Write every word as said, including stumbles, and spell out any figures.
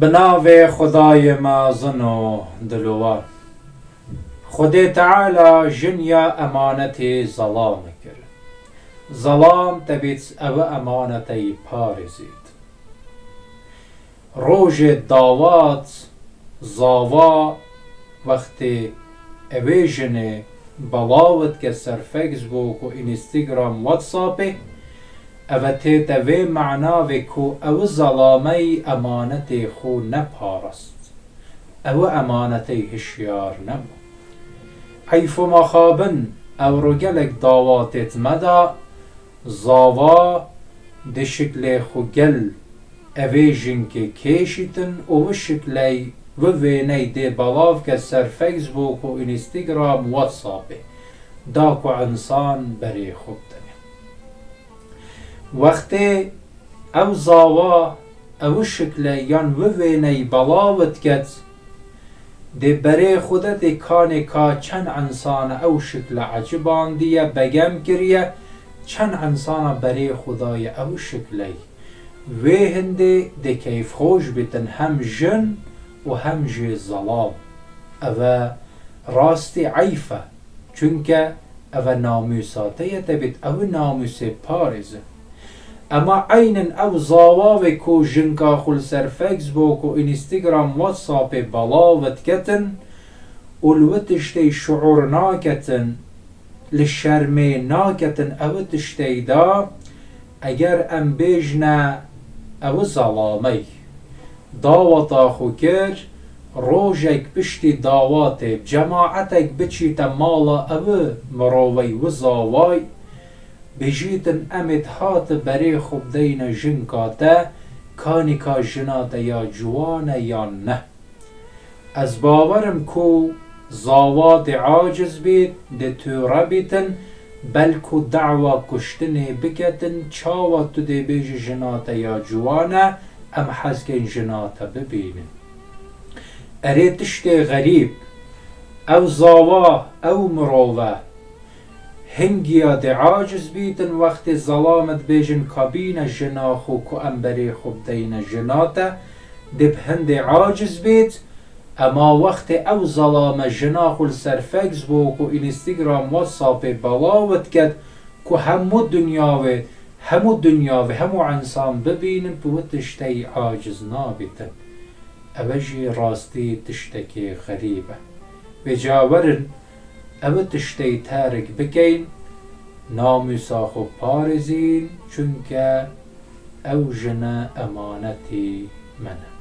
Bi navê Xwedayê mezin û dilûwa. Xwedê Teala jin ya emanetê zelamê kir. Zelam tebît ew emaneteyî parêzît. Rojê dawat, zava, wextê ewê jinê belaw dike ser Facebook û Instagram, WhatsAppê, eve tête vê manavê ku ew zelamey emanetê xwe neparast. Ew emanetey hişyar nebû. Eyf û mexabin, ew ro gelek dawatêt me da, zava di şiklê xwe gel evê jinkê kêşîtin û wi şikley, wi wêney dê belav ke ser Facebook û Instagram, WhatsAppê, da ku insan berê xwe bidene. Wextê ew zava, ew şikle yan wi wêney belav diket, dê berê xwe de dê kanê ka çend insana ew şikle ecibandiye, begem kiriye, çend insana berê xwe daye ew şikley. Wê hindê dê keyfxweş bitin hem jin û hem jê zelam. Eve rastî eyf e. Çunke eve namûsa te ye, te bêt ew namûsê parêzin. Ema eynin ew zava wê ku jinka xwe li ser Facebook û Instagram, WhatsAppê belav diketin û li wi tiştê şuur naketin, li şermê naketin ew tiştey da, eger em bêjne ew zelamey. Dawata xwe kir, rojek piştî dawatê cemaetek biçîte mala ew mirovey wi zavay, bêjîtin em ê hate berê xwe bideyne jinka te, kanîka jina te ya ciwan e yan ne. Ez bawer im ku zava dê aciz bît, dê tûre bîtin, belku dawa kuştinê biketin, çawa tu dê bêjî jina te ya ciwan e, em hez kên jina te bibînin. Erê tiştê xerîb, ew zava, ew mirove, hingiya dê aciz bîtin, wextê zelam dibêjin kabîne jina xwe ku em berê xwe bideyne jina te, dê bi hindê aciz bît, ema wextê ew zelame jina xwe li ser Facebook û Instagram, WhatsAppê belav diket ku hemû dinya wê, hemû dinya wê, hemû insan bibînin, bi wi tiştey aciz nabîtin. Ev jî rastî tiştekê xerîb e. Vêca werin, ev tiştey terk bikeyn, namûsa xwe parêzîn, çunke ew jine emanetî me ne.